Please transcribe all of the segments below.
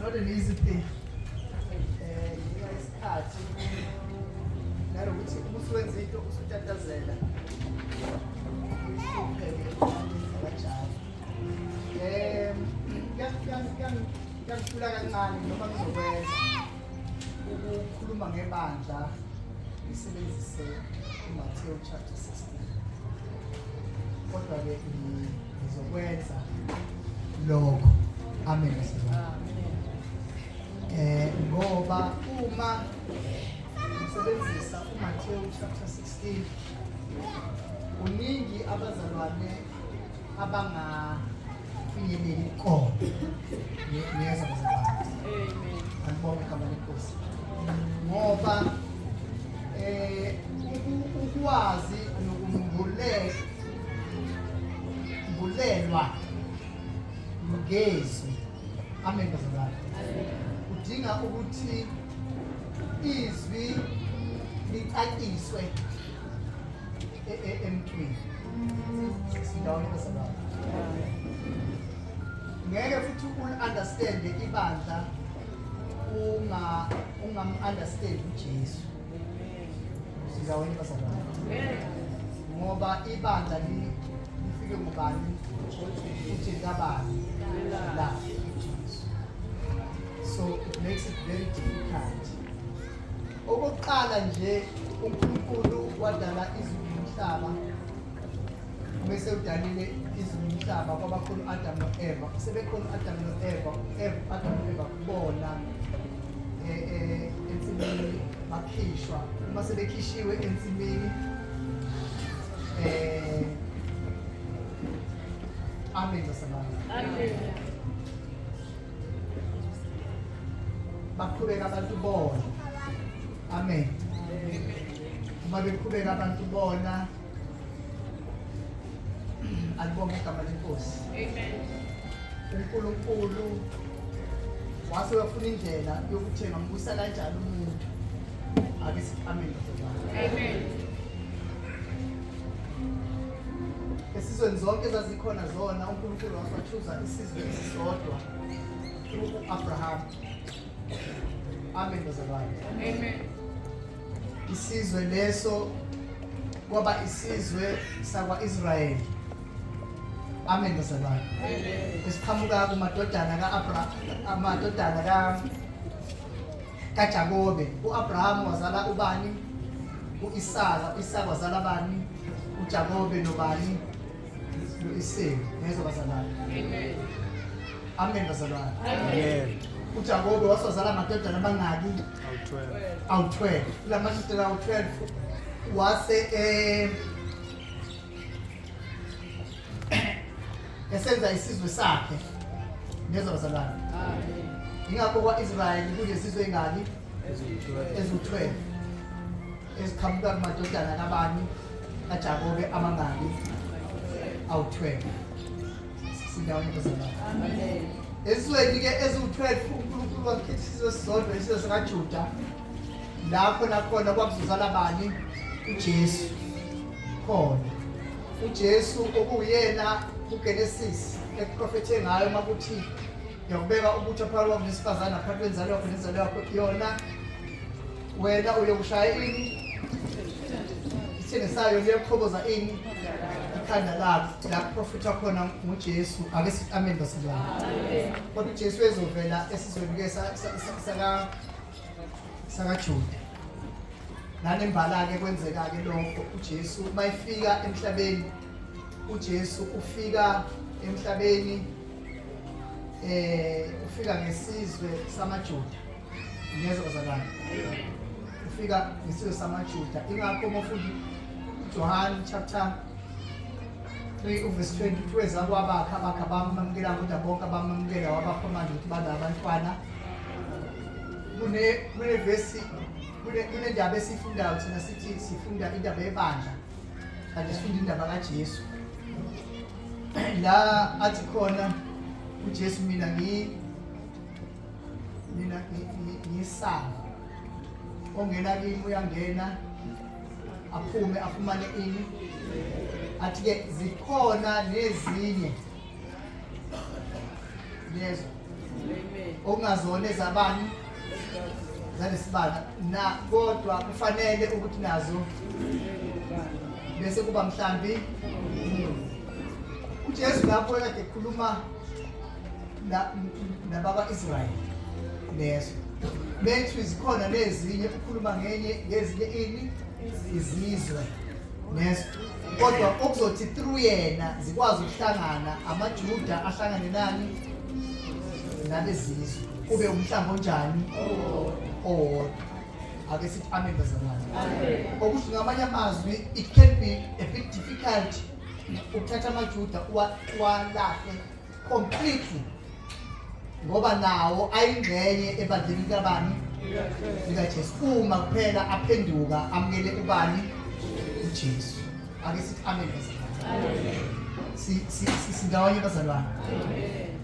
Not an easy thing. Ngenxa yesikhathi nanokuthi uma usuwenza into usutatazela uhlupheke kanjalo. Kuyangihlula kancane noma ngizokwenza ukukhuluma ngebandla ngisebenzise uMathewu chapter 16. Kodwa-ke ngizokwenza lokho. Amen. Ngoba uma ngisebenzisa uMathewu chapter 16 kuningi abazalwane abangafinyeleli kona. Niyeza bazalwane. Amen. Angibonge igama lenkosi. Ngoba ukwazi nokumbulelwa ngezwi. Amen bazalwane. Udinga ukuthi izwi licaciswe emntwini. Sindawonye bazalwane. Ngeke futhi ul-understand ibandla ungam-understand uJesu. Sindawonye bazalwane. Ngoba ibandla lifike ngubani? Futhi likabani? La uJesu. So it makes it very difficult. Okokuqala nje uNkulunkulu wadala izulu nomhlaba. Bese udalile izulu nomhlaba kwaba khona u-Adam no-Eva. Sebekhona u-Adam no-Eva, Adam no-Eva kubona ensimini bakhishwa. Uma sebekhishiwe ensimini amen bazalwane. Amen. Baqhubeka abantu bona. Amen. Uma beqhubeka abantu bona, alibonge igama lenkosi. Amen. uNkulunkulu wase wafuna indlela yokuthi engambusa kanjani umuntu. Ake sithi amen bazalwane. Amen. Esizweni zonke ezazikhona zona uNkulunkulu wasathuza isizwe esisodwa u-Abraham. Amen bazalwane. Amen. Isizwe leso kwaba isizwe sakwa-Israyeli. Amen bazalwane. Amen. Esiqhamuka kumadodana ka-Abraham, amadodana kaJakobe. U-Abraham wazala ubani? U-Isaka. U-Isaka wazala bani? uJakobe nobani? No-Isaka. Ngezwa bazalwane. Amen. Amen bazalwane. Amen. uJakobe wasozala amadodana amangaki? Awu-12. Awu-12. Kula madodana awu-12 wase esenza isizwe sakhe. Ngezwa bazalwane. Amen. Ingakho kwa-Israyeli kunesizwe engaki? Eziwu-12. Eziwu-12 eziqhamuka kumadodana kabani? KaJakobe amangaki? Awu-12. Sindawo bazalwane. Amen. Esizweni-ke eziwu-12 uNkulunkulu wakhetha isizwe esisodwa, isizwe sikaJuda. Lapho nakhona kwakuzozala bani? uJesu khona. uJesu okuwuyena kuGenesis ekuprofethe ngayo makuthi ngiyakubeka ubutha phakathi kwakho nesifazane phakathi kwenzalo yakho nenzalo yakho yona wena uyokushaya ini isithende sayo liyakuchoboza ini ikhanda lakho. La kuprofetha khona nguJesu. Ake sithi amen bazalwane. Kodwa uJesu ezovela esizweni ke sakaJuda. Nanembala-ke kwenzeka-ke lokho uJesu mayefika emhlabeni. uJesu ufika emhlabeni ufika ngesizwe samaJuda. Ngiyezwa bazalwane. Ufika ngesizwe samaJuda. Ingakho uma ufunda uJohn chapter 3 uverse 22 weza kwabakhe, abakhe abamamukela, kodwa bonke abamamukela wabapha amandla ukuthi babe abantwana. Kunevesi, kunendaba esiyifundayo thina, sithi sifunda indaba yebandla kanti sifunda indaba kaJesu la athi khona uJesu mina mina ngisango, ongena kimi uyangena aphume afumane ini. Athi ke zikhona nezinye lezo. Amen. Okungazona ezabani zalesibala na kodwa kufanele ukuthi nazo bese kuba mhlambi uJesu lapho ekade ekhuluma nabakwa-Israyeli nezwe bethu zikhona nezinye ukhuluma ngenye ngezinye ini izizwe nezwe kodwa okuzothi through yena zikwazi ukuhlangana amaJuda ahlangane nani nabezizwe kube umhlambi onjani owodwa. Ake sithi amen bazalwane. Okusho ngamanye amazwi it can be a bit difficult ukuthatha amaJuda uwalahle completely ngoba nawo ayingxenye ebandleni likabani likaJesu uma kuphela aphenduka amukele ubani uJesu. Ake sithi amen bazalwane. Sindawonye bazalwane.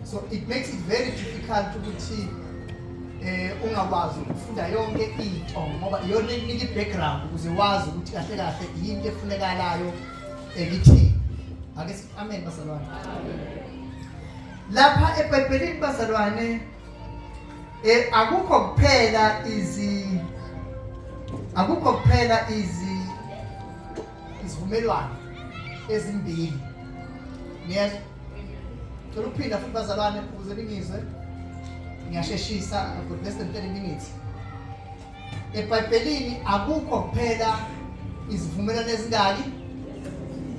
So it makes it very difficult ukuthi ungakwazi ukufunda yonke into ngoba iyona ekunika i-background ukuze wazi ukuthi kahle kahle yinto efunekalayo ekithini. Ake sithi amen bazalwane. Lapha eBhayibhelini bazalwane akukho kuphela izi akukho kuphela izi izivumelwano ezimbili. Niyezwa? Cela ukuphinda futhi bazalwane ukuze ningizwe. Ngiyasheshisa, I've got less than 30 minutes. EBhayibhelini akukho kuphela izivumelwano ezingaki?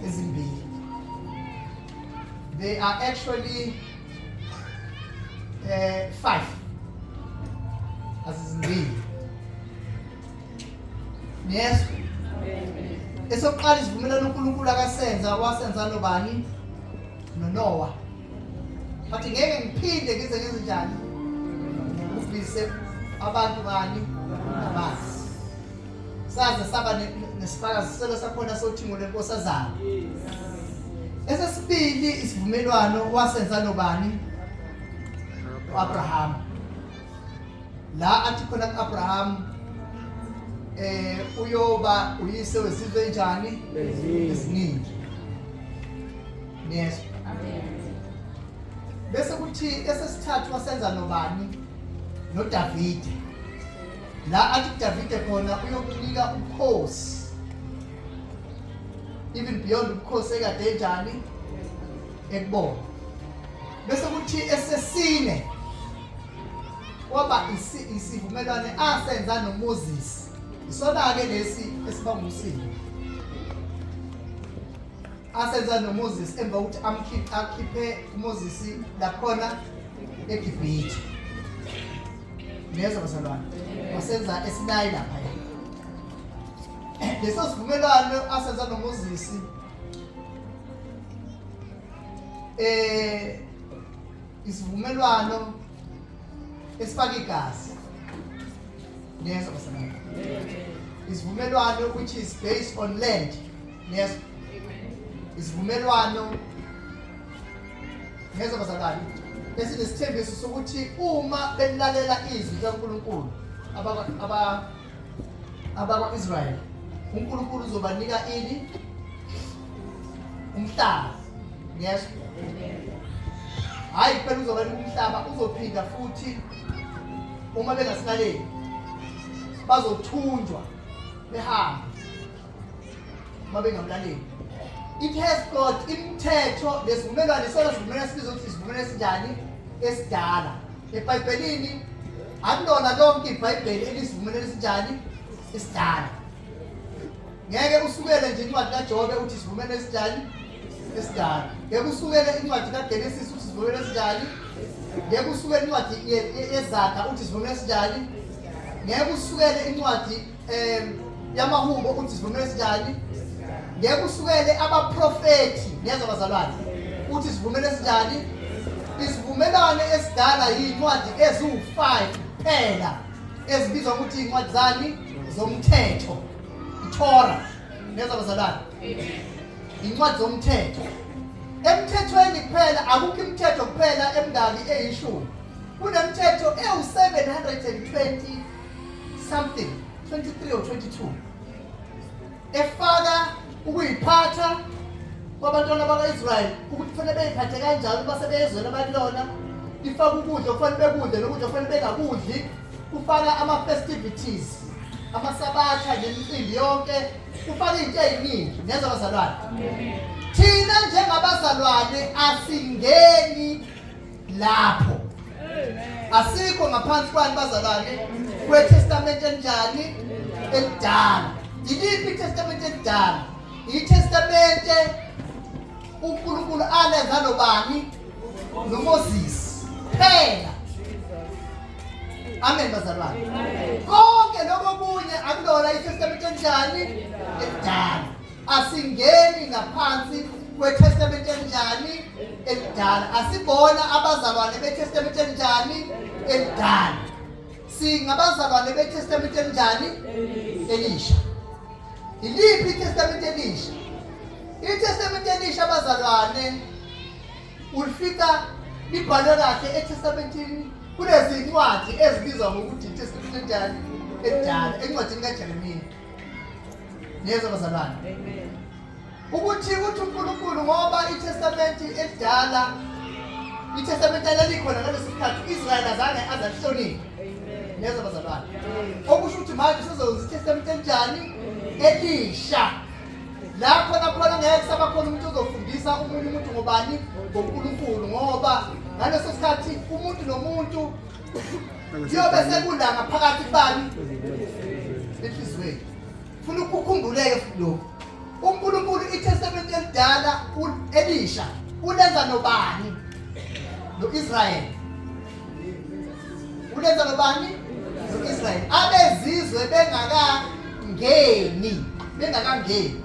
Ezimbili. They are actually 5. Azizimbili. Niyezwa? Esokuqala isivumelwano uNkulunkulu akasenza wasenza nobani? NoNoah. Bathi ngeke ngiphinde ngize ngenze njani? Ubhise abantu bani? Ngamanzi. Saze saba nesifakaziselo sakhona sothingo lwenkosazana. Esesibili isivumelwano wasenza nobani? U-Abraham. La athi khona ku-Abraham uyoba uyise wezizwe enjani? Eziningi. Niyezwa? Bese kuthi esesithathu wasenza nobani? NoDavide. La athi kuDavide khona uyokunika ubukhosi. Even beyond ubukhosi ekade enjani? Ekubona. Bese kuthi esesine kwaba isivumelwane asenza noMoses. Isona-ke lesi esibanga umsindo. Asenza noMoses emva kokuthi amkhiphe akhiphe uMoses lakhona eGibhithe. Niyezwa bazalwane? Wasenza eSinayi lapha yena. Leso sivumelwano asenza noMoses isivumelwano esifaka igazi. Niyezwa bazalwane? Isivumelwano which is based on land. Niyezwa? Isivumelwano niyezwa bazalwane esinesithembiso sokuthi uma belalela izwi likaNkulunkulu abakwa-Israyeli uNkulunkulu uzobanika ini? Umhlaba. Niyezwa? Hayi kuphela uzobanika umhlaba, uzophinda futhi uma bengasilaleli bazothunjwa behambe uma bengamlaleli. It has got imithetho nesivumelwano, isona sivumelwano esibizwa ukuthi isivumelwano esinjani? Esidala. EBhayibhelini akulona lonke iBhayibheli elisivumelwano esinjani? Esidala. Ngeke usukele nje incwadi kaJobe uthi isivumelwano esinjani? Esidala. Ngeke usukele incwadi kaGenesis uthi isivumelwano esinjani? Ngeke usukele incwadi yeZaga uthi isivumelwano esinjani? Ngeke usukele incwadi yamaHubo uthi isivumelwano esinjani? Ngeke usukele abaprofethi, niyezwa bazalwane, uthi isivumelwano esinjani? Isivumelwano esidala yincwadi eziwu-5 kuphela ezibizwa ukuthi iy'ncwadi zani? Zomthetho, iTorah. Niyezwa bazalwane? Incwadi zomthetho. Emthethweni kuphela akukho imithetho kuphela emingaki eyishumi. Kunemithetho ewu-720 something, 23 or 22 efaka ukuyiphatha kwabantwana bakwa-Israyeli ukuthi kufanele beyiphathe kanjani uma sebeyezweni abakulona. Ifaka ukudla okufanele bekudle nokudla okufanele bengakudli. Kufaka ama-festivities, amasabatha nemicimbi yonke, kufaka izinto eziningi. Niyezwa bazalwane? Thina njengabazalwane asingeni lapho. Asikho ngaphansi kwani bazalwane kweTestament enjani? Elidala. Yiliphi iTestament elidala? ITestamente uNkulunkulu alenza nobani? NoMoses. Phela. Amen bazalwane. Konke lokho kunye akulona iTestament enjani? Elidala. Asingeni ngaphansi kweTestament enjani? Elidala. Asibona abazalwane beTestament enjani? Elidala. Singabazalwane beTestament enjani? Elisha. Iliphi iTestament elisha? ITestament elisha bazalwane ulifika libhalwe kahle eTestamentini kunezincwadi ezibizwa ngokuthi iTestament enjani? Elidala, encwadini kaJeremiya. Niyezwa bazalwane? Amen. Ukuthi uthi uNkulunkulu ngoba iTestament elidala iTestament elalikhona ngaleso sikhathi uIsrael azange azalihloniphe. Amen. Niyezwa bazalwane? Okusho ukuthi manje sizokwenza iTestament enjani? Elisha. La khona khona ngeke kusaba khona umuntu ozofundisa omunye umuntu ngobani? NgoNkulunkulu ngoba ngaleso sikhathi umuntu nomuntu kuyobe sekulanga phakathi kubani? Enhliziyweni. Funa ukukhumbuleke futhi lokhu. uNkulunkulu iTestament elidala elisha ulenza nobani? No-Israyeli. Ulenza nobani? No-Israyeli. Abezizwe bengakangeni, bengakangeni.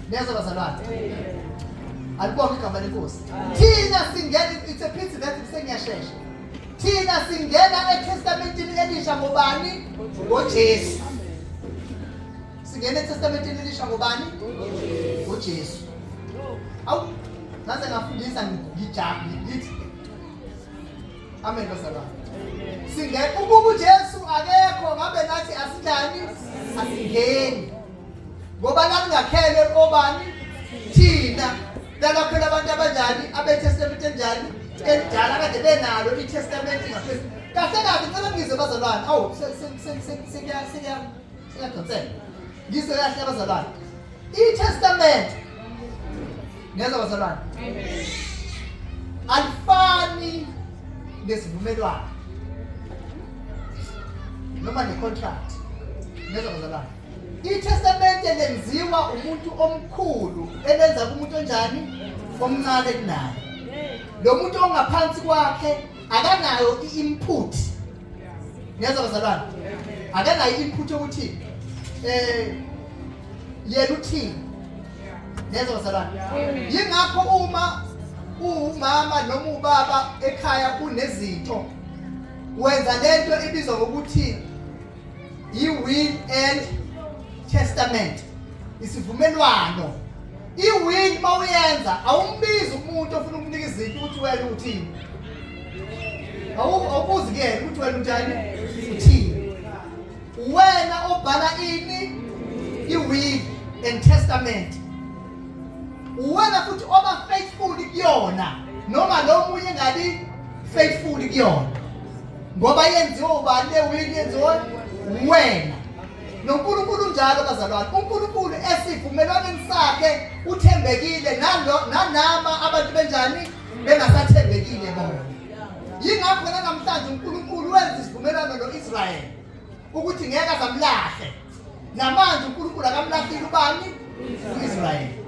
Niyezwa bazalwane? Alibonge igama lenkosi. Thina singena, it's a pity that sengiyashesha. Thina singena eTestamentini elisha ngobani? NgoJesu. Singena eTestamentini elisha ngobani? NgoJesu. Awu, ngaze ngafundisa ngijabule ngithi Amen bazalwane. Singena ukuba uJesu akekho ngabe nathi asinjani? Asingeni. Ngoba lalingakhelwe obani? Thina. Lalakhelwe abantu abanjani? AbeTestament enjani? Elidala kade benalo iTestament ngaphezulu. Kahle kahle ngicela ngizwe bazalwane. Awu siyadonsela. Ngizwe kahle abazalwane. ITestament Ngiyezwa bazalwane. Amen. Alifani nesivumelwano noma necontract. Ngiyezwa bazalwane. ITestamente lenziwa umuntu omkhulu elenza kumuntu onjani? Omncane kunaye. Lo muntu ongaphansi kwakhe akanayo i-input. Ngiyezwa bazalwane. Akanayo i-input yokuthi eh yena uthini. Ngiyezwa bazalwane. Yingakho uma uwumama noma ubaba ekhaya kunezinto wenza lento ebizwa ngokuthi i-will and testament, isivumelwano. I-will mawuyenza awumbizi umuntu ofuna ukunika izinto ukuthi wena uthini, awubuzi kuyena ukuthi wena unjani, uthini. Wena obhala ini? I-will and testament. Uwena futhi oba faithful kuyona noma lo munye engabi faithful kuyona, ngoba yenziwa ubani le will? Yenziwa wena. NoNkulunkulu njalo bazalwane, uNkulunkulu esivumelwaneni sakhe uthembekile nalo nanama abantu benjani bengasathembekile bona. Yingakho namhlanje uNkulunkulu wenza isivumelwano noIsrayeli ukuthi ngeke azamlahle. Namanje uNkulunkulu akamlahlile ubani? UIsrayeli.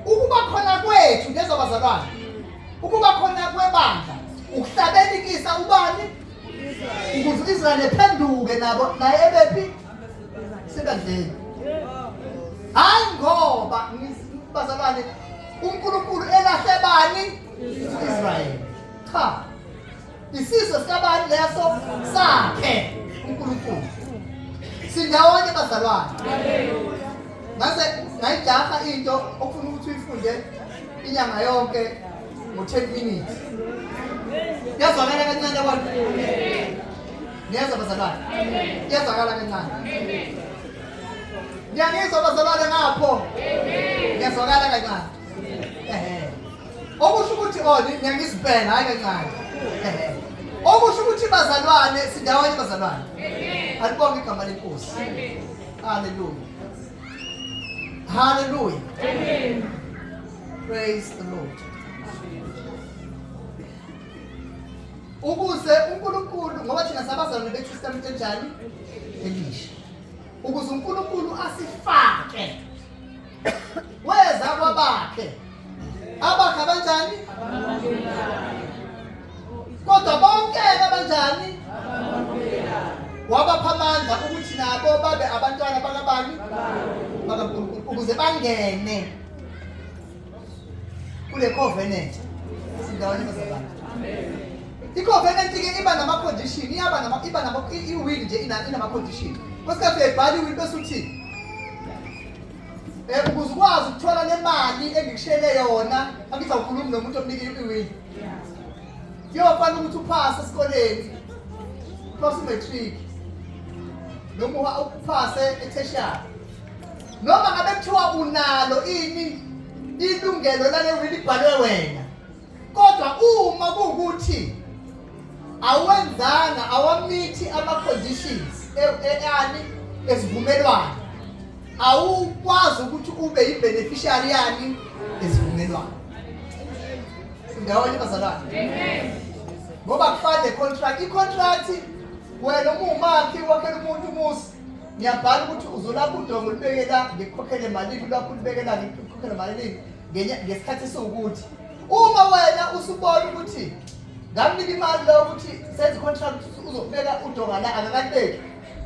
Ukuba khona kwethu ngezwa bazalwane, ukuba khona kwebandla ukuhlabelikisa ubani? Ukuze uIsrayeli ephenduke nabo naye ebephi? Sebandleni. Hayi ngoba bazalwane uNkulunkulu elahle bani? UIsrayeli. Cha. Isizwe sikabani leso? Sakhe uNkulunkulu. Sindawonye bazalwane. Ngaze ngayijaha into okufuna ukuthi uyifunde inyanga yonke ngo-10 minutes. Kuyazwakala kancane abantu. Niyezwa bazalwane? Kuyazwakala kancane. Niyangizwa bazalwane ngapho? Ngiyazwakala kancane. Ehe. Okusho ukuthi oh niyangizibhena hayi kancane. Okusho ukuthi bazalwane sindawonye bazalwane. Alibonge igama lenkosi. Hallelujah. Hallelujah. Amen. Praise the Lord. Ukuze uNkulunkulu ngoba thina sabazalwane beTestament enjani? Elisha. Ukuze uNkulunkulu asifake weza kwabakhe abakhe abanjani kodwa bonke abanjani wabapha amandla ukuthi nabo babe abantwana bakabani bakaNkulunkulu ukuze bangene kule covenant sindaweni bazalwane i-covenant ke iba nama-condition iyaba nama iba nama i-will nje inama-condition kwesikhathi uyayibhala i-will bese uthi um ukuze ukwazi ukuthola le mali engikushele yona angithi awukhulumi nomuntu omnika i-will kuyofanele ukuthi uphase esikoleni uphase umatric noma uphase e-tertiary noma ngabe kuthiwa unalo ini ilungelo lale will ibhalwe wena kodwa uma kuwukuthi awenzanga awamithi ama-conditions ani esivumelwano awukwazi ukuthi ube yi-beneficiary yani esivumelwano ndawonye bazalwane ngoba kufana ne-contract i-contract wena uma umakhi wakhela umuntu umuzi ngiyabhala ukuthi uzolapha udongo ulibeke la ngikukhokhele malini ulapha ulibeke la ngikukhokhele malini ngesikhathi esiwukuthi uma wena usubona ukuthi ngamnika imali lo ukuthi senze i-contract uzobeka udonga la akakalibeki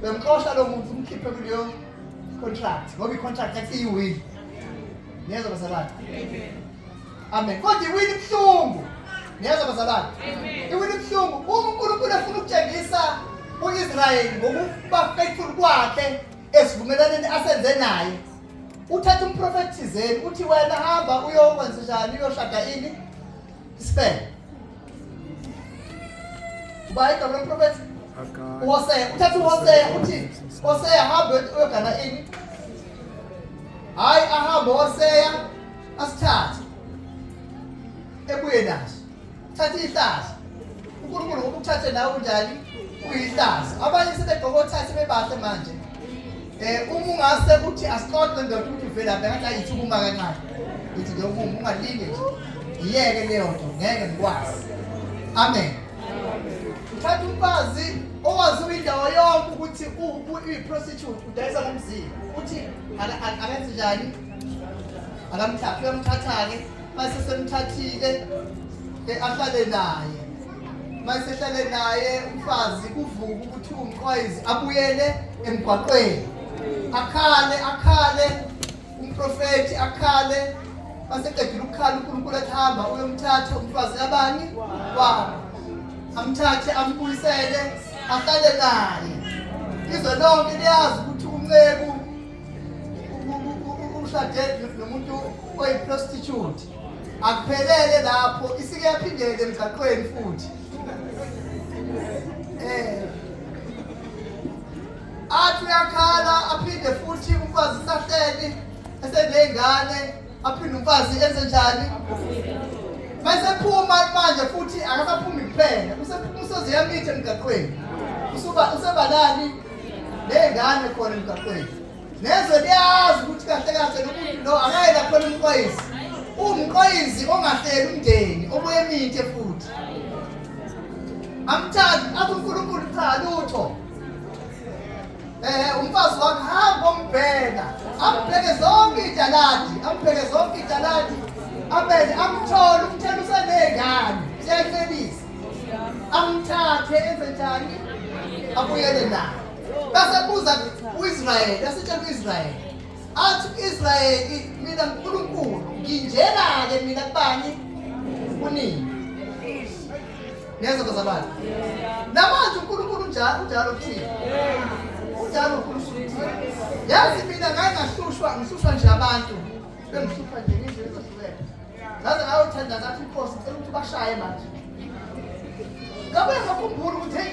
uyamxosha lo muntu umkhiphe kuleyo contract ngoba i-contract yathi iyiwili niyezwa bazalwane amen kodwa iwili ibuhlungu niyezwa bazalwane iwili ibuhlungu uma uNkulunkulu efuna ukutshengisa u-Israyeli ngokuba faithful kwakhe esivumelwaneni asenze naye uthatha umprofethi thizeni uthi wena hamba uyokwenza njani uyoshada ini isifebe uba igama lomprofethi uHosea uthatha uHosea uthi Hosea hambe uyogana ini hayi ahambe uHosea asithathe ebuye naso thatha ihlazo uNkulunkulu ngoba ukuthathe nawe unjani uyihlazo abanye sebegqoka othathe bebahle manje eh uma ungase uthi asixoxe ndoda ukuthi uvelaphi ngathi ayithi ukuma kancane ithi nje uma ungalinge nje iyeke leyo nto ngeke ngikwazi amen uthatha umfazi owaziwa indawo yonke ukuthi uyi-prostitute udayisa ngomzimba uthi akenze njani akamthatha uyamthatha-ke mase semthathile ahlale naye mase ehlale naye umfazi kuvuka ukuthi umqwayizi abuyele emgwaqweni akhale akhale umprofethi akhale maseqedile ukukhala uNkulunkulu athi hamba uyomthatha umfazi kabani wabo amthathe ambuyisele ahlale naye izwe lonke liyazi ukuthi unceku ushade nomuntu oyi-prostitute akuphelele lapho isike yaphindele emgaqweni futhi eh athi uyakhala aphinde futhi umfazi sahleli eseney'ngane aphinde umfazi enze njani mayesephuma manje futhi akasaphumi kuphela usephuma usezoyamitha emgaqweni usuba usebalani ney'ngane khona emgaqweni nezwe liyazi ukuthi kahle kahle lo muntu lo akaye lakhona umqwayizi uwumqwayizi ongahleli umndeni obuye emithe futhi amthathi athi uNkulunkulu cha lutho eh umfazi wakhe hamba umbheka ambheke zonke ijaladi ambheke zonke ijaladi abele amthole umthele useney'ngane siyayicelisa amthathe enze njani abuyele naye bese buza uIsrayeli asitshela uIsrayeli athi uIsrayeli mina uNkulunkulu nginjena-ke mina kubani kunini niyezwa bazalwane namanje uNkulunkulu unjalo unjalo kuthina unjalo uNkulunkulu kuthina yazi mina ngake ngahlushwa ngihlushwa nje abantu bengihlupha nje ngindlela ezahlukene ngaze ngayothandaza athi inkosi ngicela ukuthi bashaye manje ngabe ngakhumbula ukuthi hey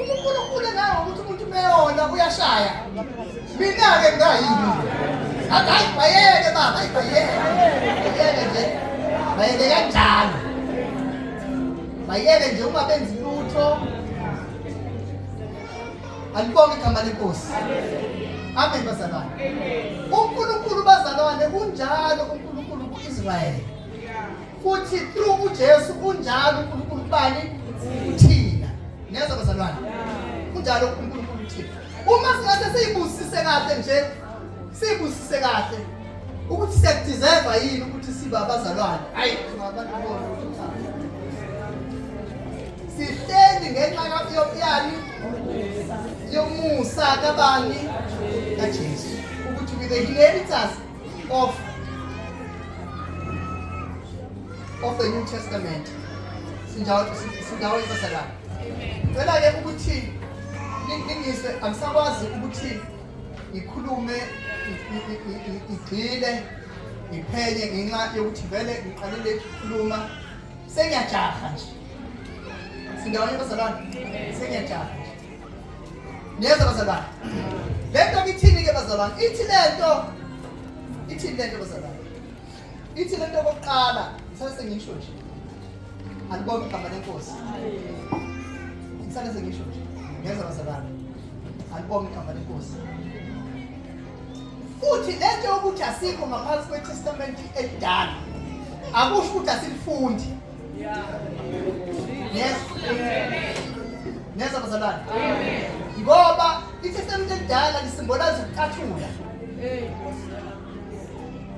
uNkulunkulu nawe ukuthi umuntu meyona uyashaya mina-ke ngayini athi hayi bayeke baba hayi bayeke bayeke nje bayeke kanjalo Bayeke nje uma benzi lutho. Alibonge igama lenkosi. Amen bazalwane. UNkulunkulu bazalwane unjalo uNkulunkulu kuIsrael. Futhi through uJesu unjalo uNkulunkulu kubani? Kuthina. Niyezwa bazalwane? Kunjalo uNkulunkulu kuthina. Uma singase siyibusise kahle nje, siyibusise kahle ukuthi siyakudeserve yini ukuthi sibe abazalwane. Hayi, singabantu bona ukuthi cha. Sihleli ngenxa yani yomusa kabani kaJesu ukuthi we the inheritors of the New Testament. Sinjalo sindawo bazalwane. Cela ke ukuthi ningizwe angisakwazi ukuthi ngikhulume ngigxile ngiphenye ngenxa yokuthi vele ngiqalile ukukhuluma sengiyajaha nje. Sindawonye bazalwane? Sengiyajaha nje. Niyezwa bazalwane? Lento ithini ke bazalwane? Ithi lento ithini lento bazalwane? Ithi lento kokuqala ngisale sengisho nje. Alibonge igama lenkosi. Ngisale sengisho nje. Niyezwa bazalwane? Alibonge igama lenkosi. Futhi lento yokuthi asikho ngaphansi kweTestament elidala akusho ukuthi asilifundi. Yes. Niyezwa bazalwane? Ngoba iTestament elidala lisimbolaza ukucathula.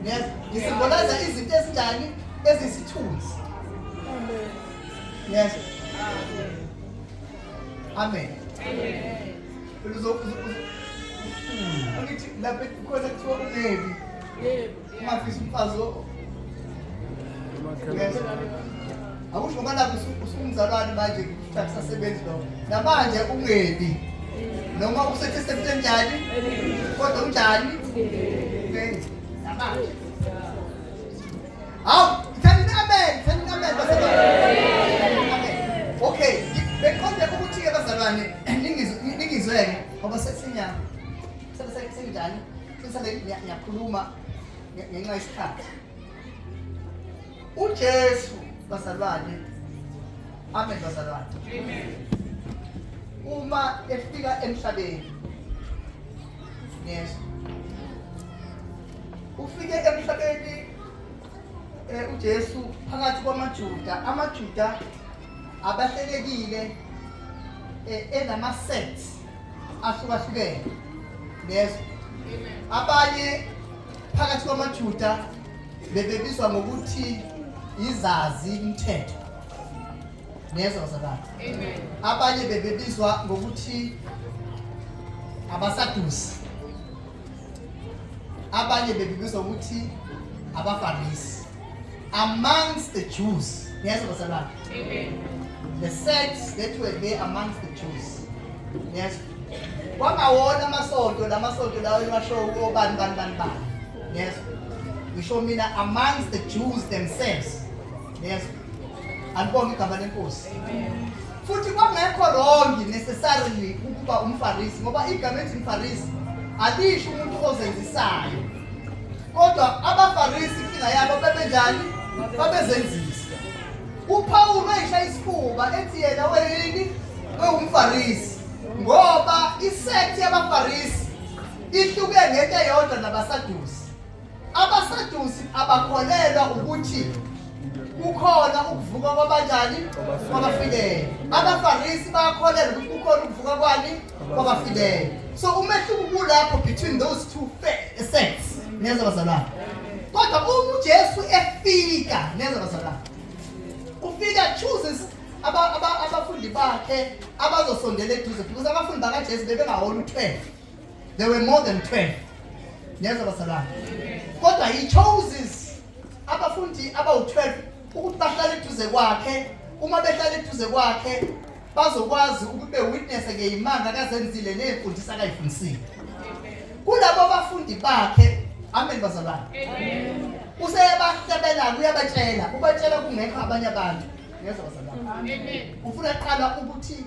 Yes, lisimbolaza izinto ezinjani ezisithunzi. Yes. Amen. Amen. Angithi lapha khona kuthiwa ungebi. Ungafisi umfazi akusho ngoba lapho usumzalwane manje kuthi akusasebenzi lokho. Namanje ungebi. Noma usethe njani? Kodwa unjani? Ungebi. Namanje. Hawu, thanini amen, thanini amen bazalwane. Amen. Okay, bengiqonde ukuthi ke bazalwane ningizweke ngoba sesinya senjani? Sesale ngiyakhuluma ngenxa yesikhathi. uJesu bazalwane. Amen bazalwane. Amen. Uma efika emhlabeni. Yes. Ufike emhlabeni uJesu phakathi kwamaJuda, amaJuda abahlelekile enama sects ahlukahlukene. Yes. Abanye phakathi kwamaJuda bebebizwa ngokuthi izazi umthetho. Niyezwa bazalwane? Amen. Abanye bebebizwa ngokuthi abaSadusi. Abanye bebebizwa ukuthi abaFarisi. Amongst the Jews. Niyezwa bazalwane? Amen. The sects that were there amongst the Jews. Yes. Kwangawona amasonto lamasonto lawo engasho obani bani bani bani. Yes. Ngisho mina amongst the Jews themselves. Yes. Alibonge igama lenkosi. Futhi kwangekho wrong necessarily ukuba umFarisi ngoba igama elithi umFarisi alisho umuntu ozenzisayo. Kodwa abaFarisi inkinga yabo bebenjani? Babezenzisa. UPawulu wayishaya isifuba ethi yena weyini? WewumFarisi. Ngoba isect yabaFarisi ihluke ngento eyodwa nabaSadusi. AbaSadusi abakholelwa ukuthi kukhona ukuvuka kwabanjani kwabafileyo. AbaFarisi bayakholelwa ukuthi kukhona ukuvuka kwani kwabafileyo. So umehluko kulapho between those two sects. Niyezwa bazalwane? Kodwa uma uJesu efika, niyezwa bazalwane? Ufika chooses abafundi bakhe abazosondela eduze because abafundi bakaJesu bebengaholi u-12. There were more than 12. Niyezwa bazalwane? Kodwa he chooses abafundi abawu-12 ukuthi bahlale eduze kwakhe. Uma behlale eduze kwakhe bazokwazi ukuthi bewitness ngeyimanga akazenzile nezimfundiso akayifundisile. Kulabo bafundi bakhe, amen bazalwane. Amen. Useyabahlebela uyabatshela, ubatshela kungekho abanye abantu. Niyezwa bazalwane? Amen. Ufuna qala ukuthi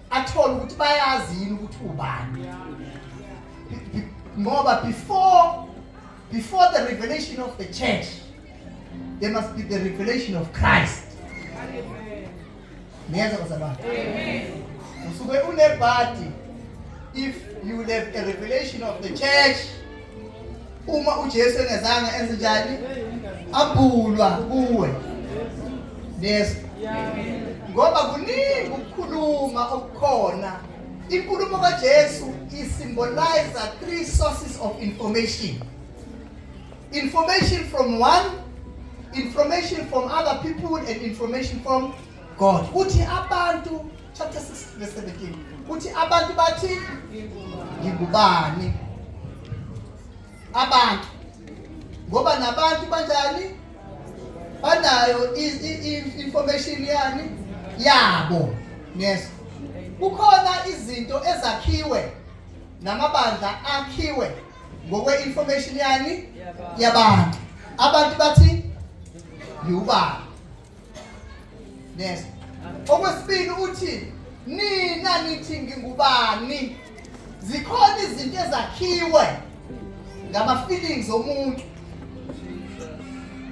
athole ukuthi bayazi yini ukuthi ubani. Ngoba before the revelation of the church there must be the revelation of Christ. Niyezwa bazalwane? Usuke unebhadi if you will have a revelation of the church uma uJesu engezange enze njani abulwa kuwe. Niyezwa? Ngoba kuningi ukukhuluma okukhona. Inkulumo kaJesu isymbolize three sources of information. Information from one, information from other people and information from God. Uthi abantu chapter 6 verse 17. Uthi abantu bathi ngingubani? Abantu. Ngoba nabantu banjani? Banayo information yani yabo. Yes. Kukhona izinto ezakhiwe namabandla akhiwe ngokwe-information yani yabantu. Abantu bathi ngiwubani? Yes. Okwesibili uthi nina nithi ngingubani? Zikhona izinto ezakhiwe ngama feelings omuntu.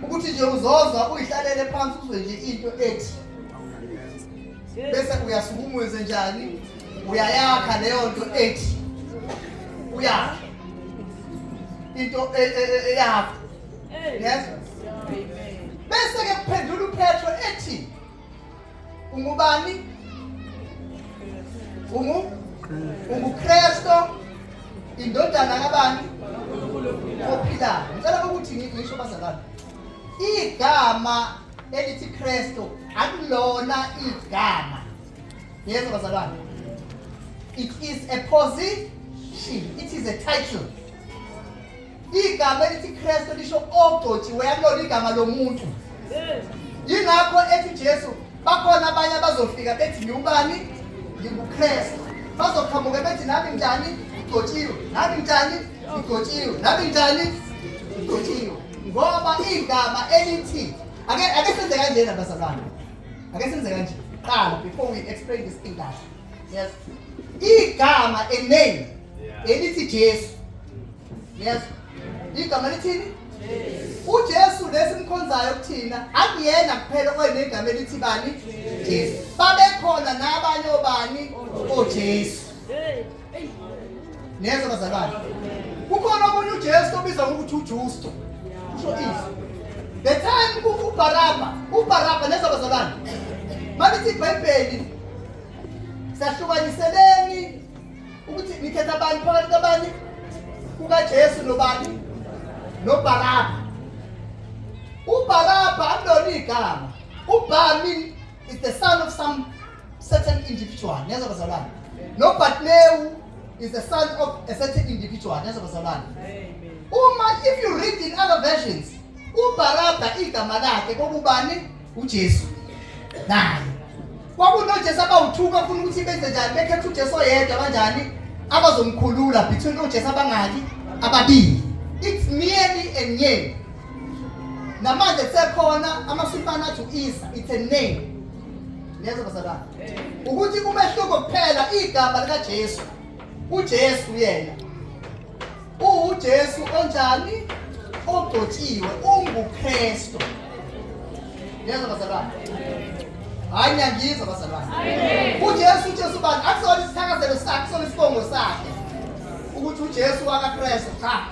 Ukuthi nje uzozwa uyihlalele phansi uzwe nje into ethi bese uyasukuma wenze njani? Uyayakha leyo nto ethi uyakha into eyakho. Yes. Bese ke kuphendula uPetro ethi ungubani? Ungu unguKristu indodana kabani? Ophilayo. Ngicela ukuthi ngisho bazalwane. Igama elithi Kristu akulona igama. Yezwa bazalwane. It is a position. It is a title. Igama elithi Kristu lisho ogcotshiwe, akulona igama lomuntu. Yingakho ethi Jesu bakhona abanye abazofika bethi ngiwubani? NginguKristu. Bazoqhamuka bethi nami njani? Ngigcotshiwe. Nami njani? Ngigcotshiwe. Nami njani? Ngigcotshiwe. Ngoba igama elithi ake senze kanjena bazalwane. Ake senze kanje. Qala before we explain this thing kahle. Yes. Igama a name elithi Jesu. Yes. Igama lithini? UJesu lesimkhonzayo kuthina akuyena kuphela oyenegama elithi bani? Jesu. Babekhona nabanye obani? OJesu. Niyezwa bazalwane? Kukhona omunye uJesu obizwa ngokuthi uJusto. Kusho izwi. The time uBaraba, uBaraba niyezwa bazalwane? Malithi iBhayibheli sahlukaniseleni ukuthi nikhetha bani phakathi kabani kukaJesu nobani noBaraba. UBaraba akulona igama. UBami is the son of some certain individual. Niyezwa bazalwane? NoBartimewu is the son of a certain individual. Niyezwa bazalwane? Uma if you read in other versions, uBaraba igama lakhe kokubani? uJesu. Naye. KwakunoJesu abawuthuka afuna ukuthi benze njani bekhetha uJesu oyedwa kanjani abazomkhulula between oJesu abangaki ababili. It's merely a name. Namanje kusekhona amasultana athi u-Isa, it's a name. Niyezwa bazalwane? Ukuthi umehluko kuphela igama likaJesu. UJesu yena uwuJesu onjani? Ogcotshiwe, unguKristu. Niyezwa bazalwane? Hayi niyangizwa bazalwane. UJesu uJesu bani? Akusona isithakazelo sakhe, kusona isibongo sakhe. Ukuthi uJesu wakaKristu, cha.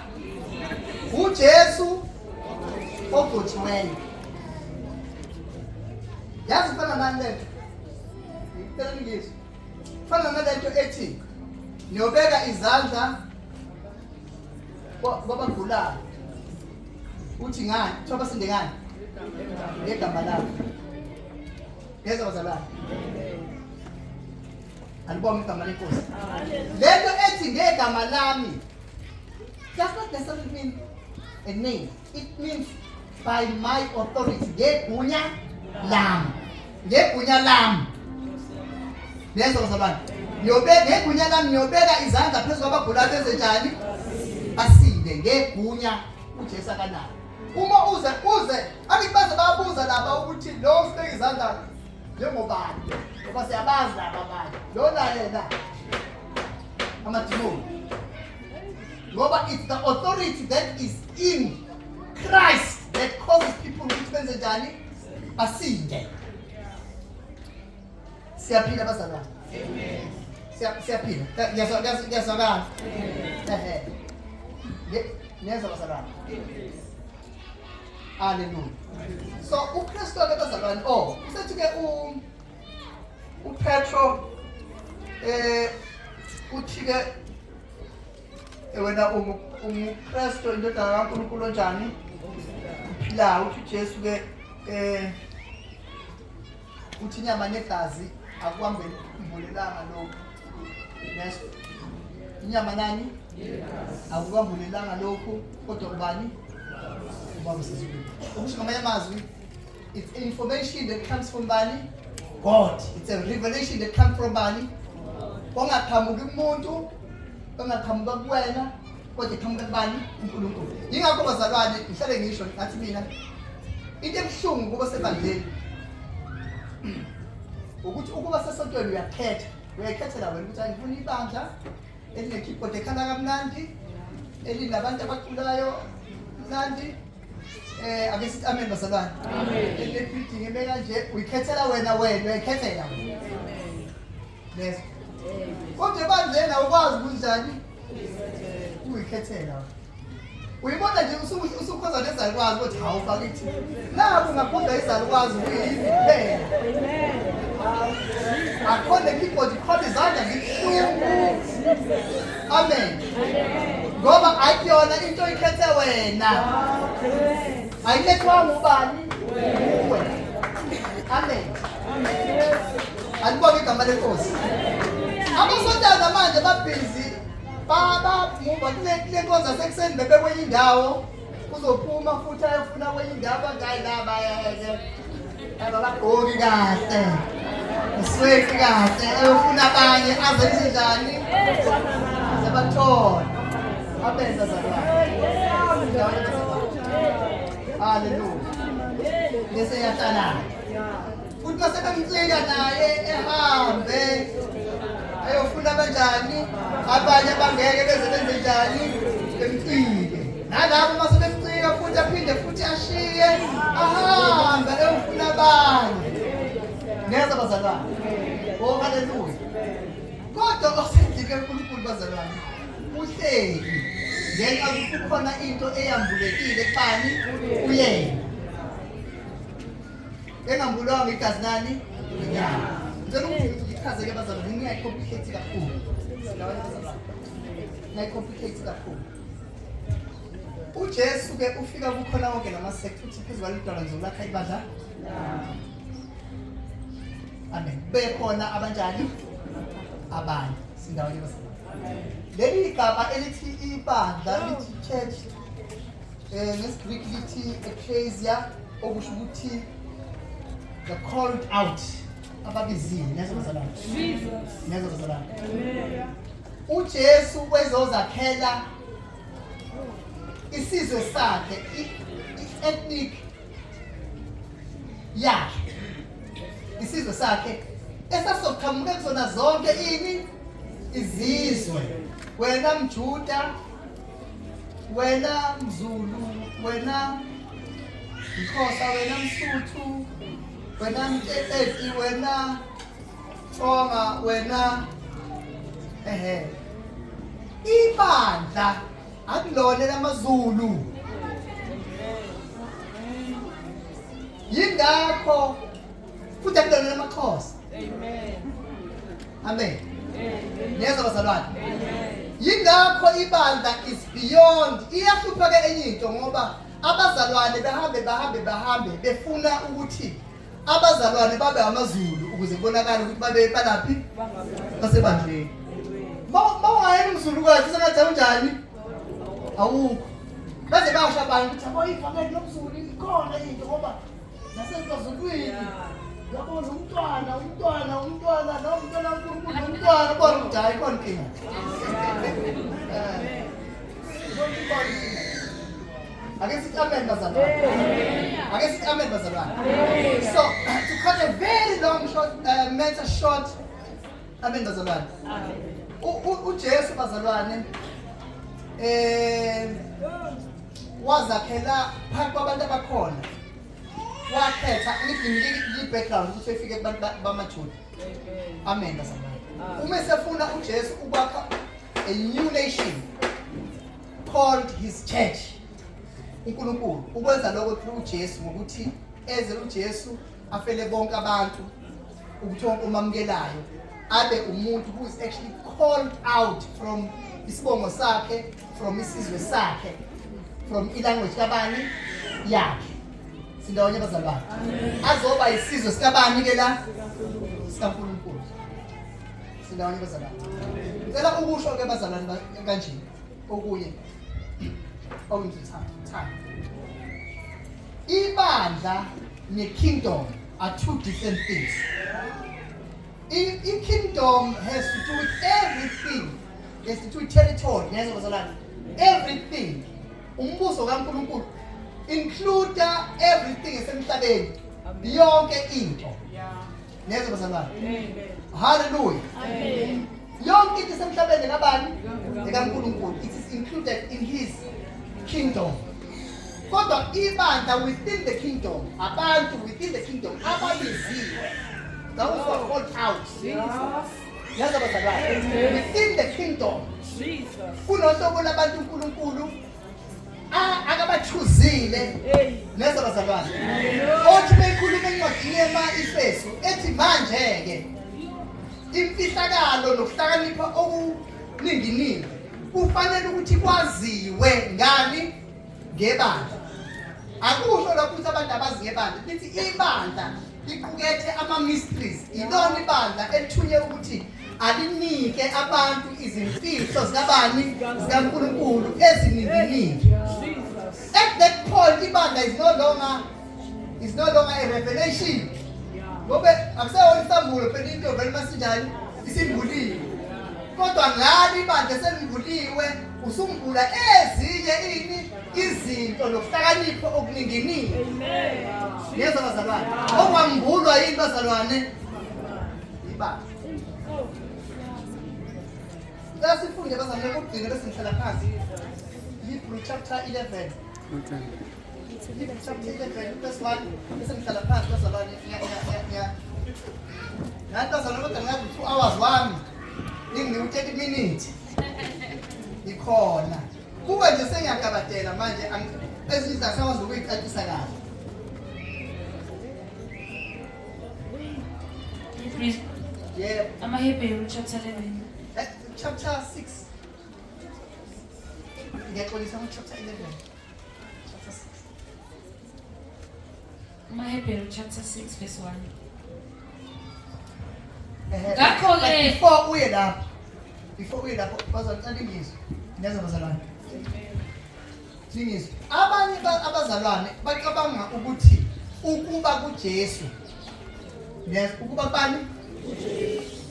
UJesu ogcotshiweyo. Yazi kufana nani lento? Ngicela ningizwe. Kufana nalento ethi niyobeka izandla kwabagulayo. Uthi ngani? Kuthiwa basinde ngani? Ngegama lakho. Ngezwa bazalwane. Alibonge igama lenkosi. Lento ethi ngegama lami does not necessarily mean a name. It means by my authority ngegunya lami. Ngegunya lami. Niyezwa bazalwane? Niyobeka ngegunya lami niyobeka izandla phezu kwabagulayo benze njani? Basinde ngegunya uJesu akanalo. Uma uze uze angithi baze babuza laba ukuthi lo usibeka izandla njengobani ngoba siyabazi laba abanye. Lona yena amadimoni. Ngoba it's the authority that is in Christ that causes people ukuthi benze njani? Basinde. Siyaphila bazalwane. Amen. Siyaphila. Ngiyazwakala. Ehe. Niyezwa bazalwane. Hallelujah. So uKristu ke bazalwane oh usethi ke u uPetro uthi ke wena unguKristu indodana kaNkulunkulu onjani? Uphilayo. Uthi uJesu ke uthi inyama negazi akwambulelanga lokhu. Yes. Inyama nani? Akukwambulelanga lokhu kodwa ubani? Ubaba osezulwini. Ukusho ngamanye amazwi, it's information that comes from bani? God. It's a revelation that comes from bani? Ongaqhamuki kumuntu, ongaqhamuka kuwena, kodwa iqhamuka kubani? uNkulunkulu. Yingakho bazalwane ngihlale ngisho ngathi mina into ebuhlungu kuba sebandleni ukuthi ukuba sesontweni uyakhetha, uyayikhethela wena ukuthi angifuna ibandla eline-keyboard ekhala kamnandi, elinabantu abaculayo mnandi. Ake sithi amen bazalwane. Amen. Eline-building eme kanje, uyikhethela wena, wena uyayikhethela wena. Leso. Kodwa ebandleni awukwazi kunjani uyikhethela. Uyibona nje usukhonza nezalukwazi ukuthi hawu bakithi. Naku ngakhonza izalukwazi kuyimi kuphela. Akhona keyboard ikhona izandla zibuhlungu. Amen. Ngoba akuyona into oyikhethe wena. Ayikhethwanga ubani? Uwe. Amen. Alibonge igama lenkosi. Abasontana manje babhizi bamuva kule nkonzo yasekuseni bebe kwenye indawo uzophuma futhi ayofuna kwenye indawo abantu hayi laba abagqoki kahle usweki kahle ayofuna abanye azenze njani aze bathole abenza zalwane. Haleluya. Bese yahlala futhi mase bemcika naye ehambe ayofuna abanjani abanye abangeke beze benze njani bemcike nalabo mase bemcika futhi aphinde futhi ashiye ahambe ayofuna abanye. Neza bazalwane. Oh haleluya. Kodwa osendlini kaNkulunkulu bazalwane uhleli ngenxa yokuthi kukhona into eyambulekile kubani kuyena engambulwanga igazi nani inyama. Ngicela ukuthi ngichazeke bazalwane, ngingayicomplicate kakhulu. Ngingayicomplicate kakhulu. uJesu ke ufika kukhona wonke lama sect uthi phezu kwaleli dwala ngizolakha ibandla. Amen. Bekhona abanjani? Abanye. Sindawonye bazalwane. Leli igama elithi ibandla lithi church ngesiGreek lithi ecclesia, okusho ukuthi the called out, ababiziwe. Niyezwa bazalwane? Niyezwa bazalwane? uJesu wezozakhela isizwe sakhe, i-ethnic yakhe, isizwe sakhe esasoqhamuka kuzona zonke ini izizwe. Wena mJuda, wena mZulu, wena Mxhosa, wena Msuthu, wena Mteteti, wena Tsonga, wena ehe. Ibandla akulona lamaZulu. Yingakho futhi akulona lamaXhosa. Amen. Amen. Niyezwa bazalwane? Yingakho ibandla is beyond. Iyahlupha ke enye into ngoba abazalwane behambe bahambe bahambe befuna ukuthi abazalwane babe amaZulu ukuze kubonakale ukuthi babe balaphi basebandleni. Mawungayena umZulukazi sengathi awunjani? Awukho. Baze basho abanye ukuthi abo ivangeli lomZulu ikhona into ngoba nasezulwini yabona umntwana umntwana umntwana lo mntwana uNkulunkulu umntwana bona ukuthi hayi khona inkinga. Ake sithi amen bazalwane. Ake sithi amen bazalwane. So to cut a very long short matter short, amen bazalwane. uJesu bazalwane wazakhela phakathi kwabantu abakhona, wakhetha ngithi nginike i-background ukuthi efike kubantu bamaJuda. Amen bazalwane. Uma esefuna uJesu ukwakha a new nation called his church, uNkulunkulu ukwenza lokho through uJesu ngokuthi eze uJesu afele bonke abantu ukuthi wonke omamukelayo abe umuntu who is actually called out from isibongo sakhe, from isizwe sakhe, from ilanguage kabani yakhe. Sindawonye bazalwane? Azoba isizwe sikabani ke la? SikaNkulunkulu. Sindawonye bazalwane? Ngicela ukusho ke bazalwane kanje okunye okungithatha time. Ibandla ne-kingdom are two different things. I-kingdom has to do with everything, has to do with territory. Ngiyezwa bazalwane? Everything. Umbuso kaNkulunkulu include everything esemhlabeni, yonke into. Ngiyezwa bazalwane? Hallelujah. Yonke into esemhlabeni kabani? EkaNkulunkulu. It is included in his kingdom. Kodwa ibandla within the kingdom, abantu within the kingdom ababiziwe, those who are called out. Yazi bazalwane, within the kingdom kunohlobo labantu uNkulunkulu akabachoosile. Neza bazalwane, othi beyikhuluma encwadini yema-Efesu ethi manje-ke imfihlakalo nokuhlakanipha okuninginingi kufanele ukuthi kwaziwe ngani? Ngebandla. Akusho lokho ukuthi abantu abazi ngebandla, lithi ibandla liqukethe ama-mysteries. Ilona ibandla elithunywe ukuthi alinike abantu izimfihlo zikabani? ZikaNkulunkulu ezininginingi. At that point ibandla is no longer a revelation, ngoba akuseyona isambulo phela, into vele masinjani isimbuliwe. Kodwa ngalo ibandla selimbuliwe, usumbula ezinye ini izinto nokuhlakanipha okuninginingi. Yezwa bazalwane, okwambulwa yini bazalwane? Ibandla. Cela sifunde bazalwane kokugcina bese ngihlala phansi. Hebrew chapter 11. Okay. Hebrew chapter 11 verse 1 bese ngihlala phansi bazalwane. Ngathi bazalwane, kodwa ngathi 2 hours wami ninginike u-30 minutes ikhona kuba nje sengiyagabadela manje, ezinye izinto asakwazi ukuyicacisa kahle. Hebrews, Yebo. AmaHebheru chapter 11. Chapter 6, ngiyaxolisa, ngo-chapter 11, chapter 6. AmaHebheru chapter 6 verse 1. Ehhe. Ngakho-ke- But before uye lapho bazalwane, ngizwe, ngiyeza bazalwane, ngizwe. Abanye abazalwane bacabanga ukuthi ukuba kuJesu, yes, ukuba bani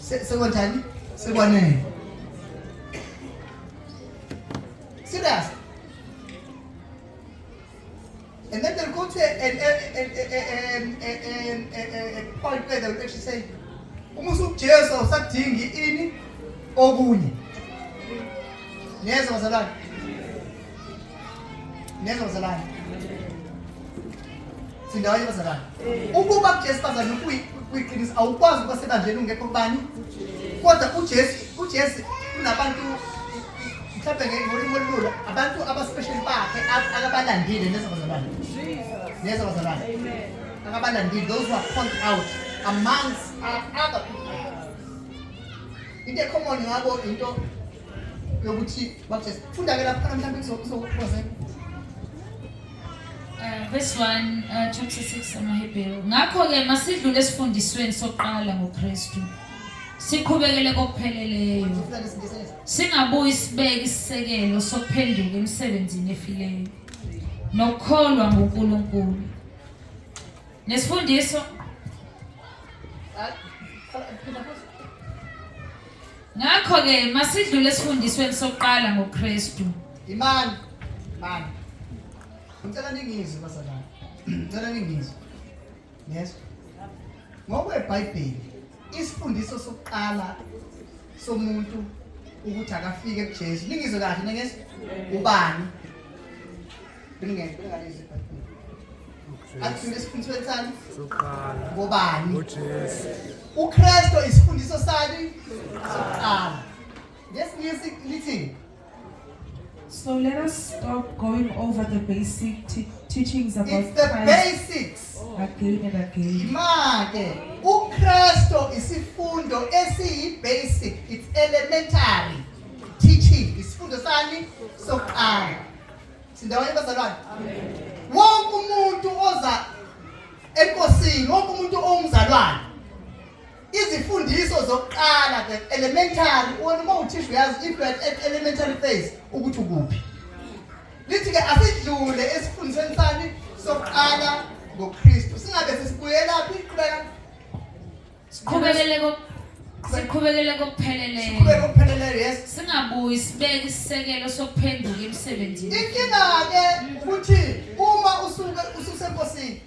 sekwanjani, sekwanele. Serious. And then they'll go to a point where they'll actually say, uma usukuJesu awusadingi ini okunye. Niyezwa bazalwane? Niyezwa bazalwane? Sindawonye bazalwane? Ukuba kuJesu bazalwane kuyiqiniso, awukwazi ukuba sebandleni ungekho kubani? Kodwa uJesu kunabantu mhlawumbe ngolimi olulula abantu abaspecial bakhe akabalandile. Niyezwa bazalwane? Niyezwa bazalwane? Akabalandile, those who are called out amongst other people. Into ecommon ngabo into yokuthi bakuJesu. Funda-ke lapha mhlawumbe kuzokwazeka. Verse 1, chapter 6 amaHebheru. Ngakho-ke masidlule esifundisweni sokuqala ngoKristu. Siqhubekele kokupheleleyo. Funda ngesingisi. Singabuyi sibeke isisekelo sokuphenduka emsebenzini efileyo nokukholwa nguNkulunkulu. Nesifundiso Ah, phinda futhi. Ngakho-ke masidlule esifundisweni sokuqala ngoKristu. Imani, imani. Ngicela ningizwe bazalwane. Ngicela ningizwe. Yes. NgokweBhayibheli, isifundiso sokuqala somuntu ukuthi akafike kuJesu. Ningizwe kahle, ningizwe? Ubani? Ningizwe, ningalizwe iBhayibheli. Asidlule esifundisweni sani? Sokuqala. Ngobani? NgoJesu. UKristu isifundiso sani? Sokuqala. NgesiNgisi lithi So let us stop going over the basic teachings about it's the Christ basics. again and again. Manje uKristu isifundo esiyi basic, it's elementary teaching. Isifundo sani? Sokuqala. Sindawonye bazalwane? Wonke umuntu oza enkosini, wonke umuntu owumzalwane izifundiso zokuqala the elementary wena uma uthisha uyazi if you are at elementary phase ukuthi ukuphi lithi ke asidlule esifundisweni sani sokuqala ngoKristu singabe sesibuyelaphi qhubeka Siqhubekele ko siqhubekele kokupheleleyo. siqhubeke okupheleleyo yes Singabuyi sibeke isisekelo sokuphenduka emsebenzini. inkinga-ke ukuthi uma usuke ususenkosini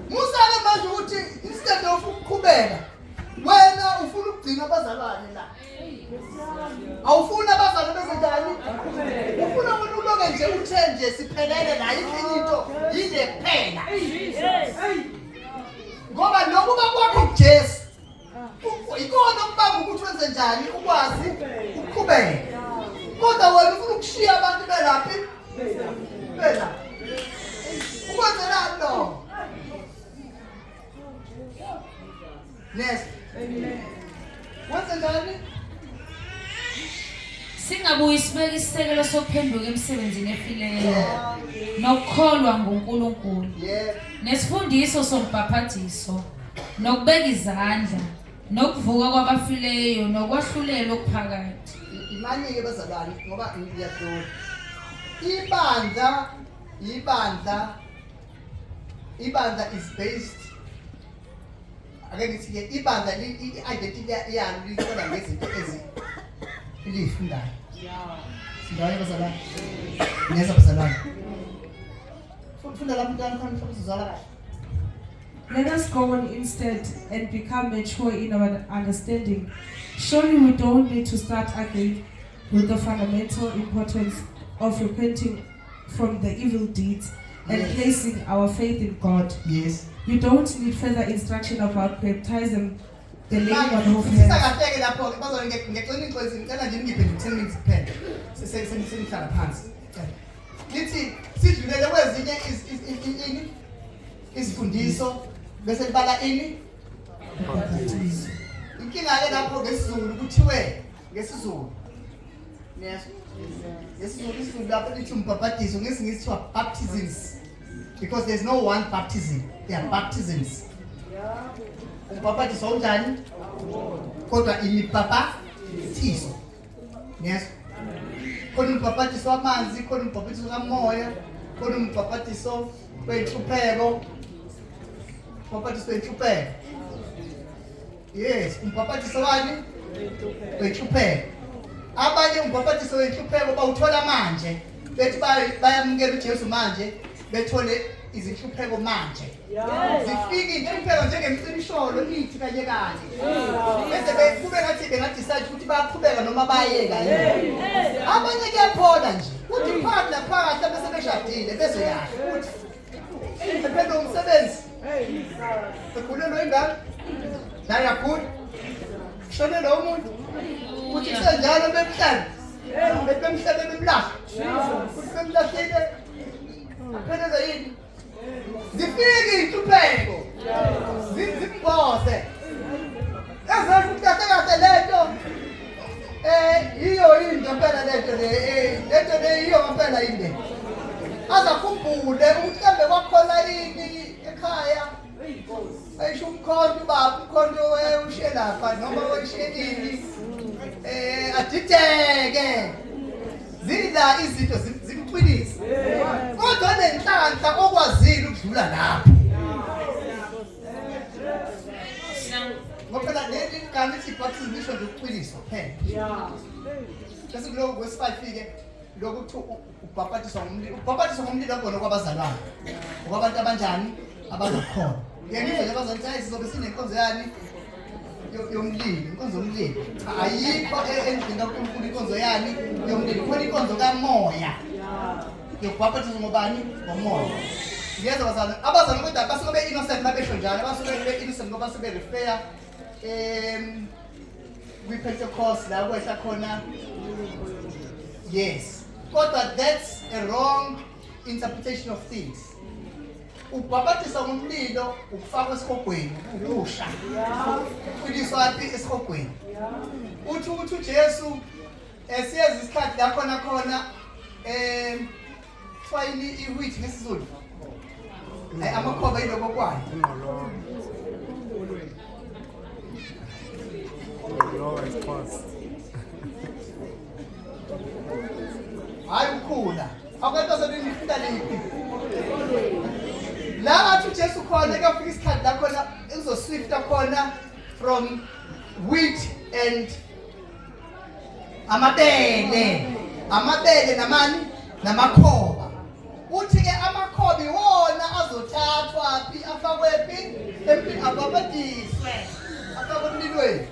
musake manje ukuthi instead of ukuqhubeka wena ufuna ukugcina abazalwane la awufuni abazalwane bezenjani ufuna wena uloke nje uthe nje siphelele la yikho enye into yile kuphela ngoba nokuba kwakho kuJesu ikona okubanga ukuthi wenze njani ukwazi ukuqhubeka kodwa wena ufuna ukushiya abantu belaphi bela ukwenzelani lokho Next. Wenze njani? Singabuyi sibeke isisekelo sokuphenduka emsebenzini efileyo nokukholwa nguNkulunkulu. Yeah. Nesifundiso sombhaphathiso nokubeka izandla nokuvuka kwabafileyo nokwahlulelwa okuphakade. Imani-ke bazalwane ngoba ngiyadlula. Ibandla ibandla ibandla is based ake ngithi ke ibandla i-identity yalo lithola ngezinto ezi liyifundayo. Sindawonye bazalwane. Neza bazalwane. Funda lapho mntwana khona mhlawumbe uzozwala kahle. Let us go on instead and become mature in our understanding. Surely we don't need to start again with the fundamental importance of repenting from the evil deeds and Yes. placing our faith in God. Yes. You don't need further instruction about baptism, the laying on of Sisa hands, kahle-ke lapho-ke bazalwane ngiyacela ningixolise ngicela nje ningiphe nje 10 minutes kuphela. Sengihlala phansi. Lithi sidlulele kwezinye ini izifundiso bese libala ini inkinga-ke lapho ngesiZulu kuthiwe ngesiZulu niyasho ngesiZulu isiZulu lapho lithi umbhabhadiso ngesiNgisi kuthiwa baptisms because there's no one baptism there are baptisms umbhabhadiso unjani kodwa imibhabhathiso niyasho khona umbhabhadiso wamanzi khona umbhabhadiso kamoya khona umbhabhadiso wenhlupheko umbhabhadiso wenhlupheko yes umbhabhadiso wani wenhlupheko abanye umbhabhadiso wenhlupheko bawuthola manje bethi bayamukela uJesu manje bethole izinhlupheko manje zifika inhlupheko njengemcibisholo ithi kanye kanye bese kube ngathi bengadecide ukuthi bayaqhubeka noma bayeka yini abanye kuyaphola nje kuthi phakathi naphakathi bese beshadile bese kahle futhi ephendwe umsebenzi egulelwe ingane naye agula shonelwe umuntu kuthi kusenjalo bemhlebe bethi bemhlebe bemlahla kuthi bemlahlile aphelelwe yini zifike iy'nhlupheko zimboze ezasho ukuthi kahle kahle lento yiyo yini ngempela lento le lento le yiyo ngempela yini le azakhumbule ukuthi kambe kwakhona yini ekhaya ayisho umkhonto ubaba umkhonto ushiye lapha noma wayishiye ini adideke zila izinto zimcwilise kodwa nenhlanhla okwazile ukudlula lapho ngoba phela leli gama lithi baptism lisho nje ukucwiliswa kuphela bese kuloko kwesi-5 ke lokhu kuthiwa ubhabhatiswa ngomlilo ubhabhatiswa ngomlilo akubona kwabazalwane okwabantu abanjani abangakholwa ngiyangizwa nje abazalwane ukuthi hayi sizobe sinenkonzo yani yomlilo inkonzo yomlilo cha ayikho endlini kaNkulunkulu inkonzo yani yomlilo khona inkonzo kamoya yokubhabhatiswa ngobani ngomoya Ngiyezwa bazalwane, abazalwane kodwa basuke be-innocent mabesho njalo, basuke be-innocent ngoba basuke be-refer kwi-Pentecost la kwehla khona. Yes. Kodwa that's a wrong interpretation of things. Ubhabhatisa ngomlilo ukufakwa esihogweni, ukusha. Uqiniswa phi esihogweni? Uthi ukuthi uJesu esiyeza isikhathi la khona khona kuthiwa yini i-wheat ngesiZulu? Amakhoba yiloko kwayo. Ingqolowa. Ingqolowa isiXhosa. Hayi ukhula. Awukade wasenifunda liphi? La athi uJesu khona kuyafika isikhathi la khona uzoswifta khona from wheat and amabele. Amabele namani namakhoba. Uthi ke amakhoba iwona azothathwa phi afakwe phi empini abhabhadiswe afakwe emlilweni.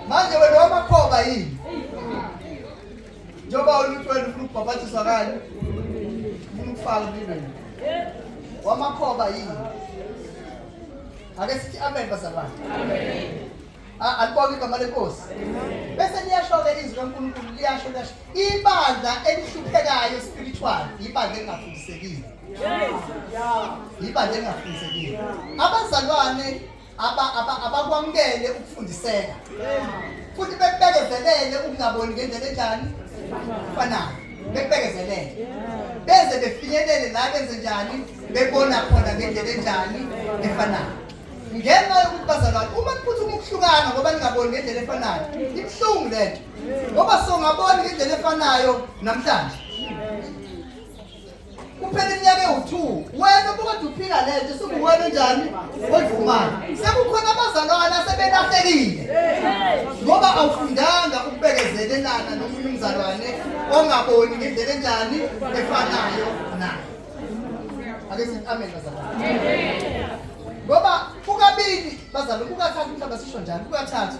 Manje wena wamakhoba yini? Njengoba wena uthi wena ufuna ukubhabhadiswa kani? Ufuna ukufaka emlilweni. Wamakhoba yini? Ake sithi amen bazalwane. Amen. Alibonge igama lenkosi. Bese liyasho-ke izwi kaNkulunkulu liyasho liyasho. Ibandla elihluphekayo spiritual, ibandla elingafundisekile. Ibandla elingafundisekile. Abazalwane abakwamukele ukufundiseka. Futhi bekubekezelele ukungaboni ngendlela enjani? Fanayo. Bekubekezelele. Beze befinyelele la benze njani? Bebona khona ngendlela enjani? Efanayo. Ngenxa yokuthi bazalwane uma niphuthuma ukuhlukana ngoba ningaboni ngendlela efanayo, ibuhlungu lento. Ngoba songaboni ngendlela efanayo namhlanje. Kuphela iminyaka ewu-2 wena obukade uphila lento sukuwena onjani oyivumayo. Sekukhona abazalwane asebelahlekile ngoba awufundanga ukubekezelelana nomunye umzalwane ongaboni ngendlela enjani efanayo naye. Ake sithi amen bazalwane. Ngoba kukabili bazalwane kukathathu mhlawumbe sisho njalo kukathathu.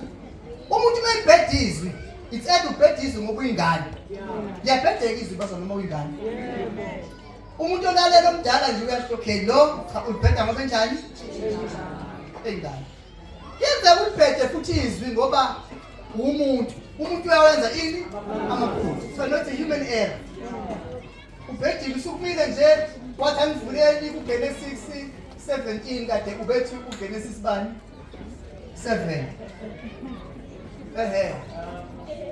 Umuntu uma ebheda izwi, it's either ubheda izwi ngoba uyingane. Liyabhedeka izwi bazalwane uma uyingane. Umuntu olalela omdala nje uyasho okay lo cha ulibheda ngoba enjani? Eyingane. Yenzeka ulibhede futhi izwi ngoba umuntu. Umuntu uyawenza ini? Amaphutha. So not a human error. Ubhedile usukumile nje wathi angivuleli kuGenesis 17 kade ubethi kuGenesis bani 7. Ehe.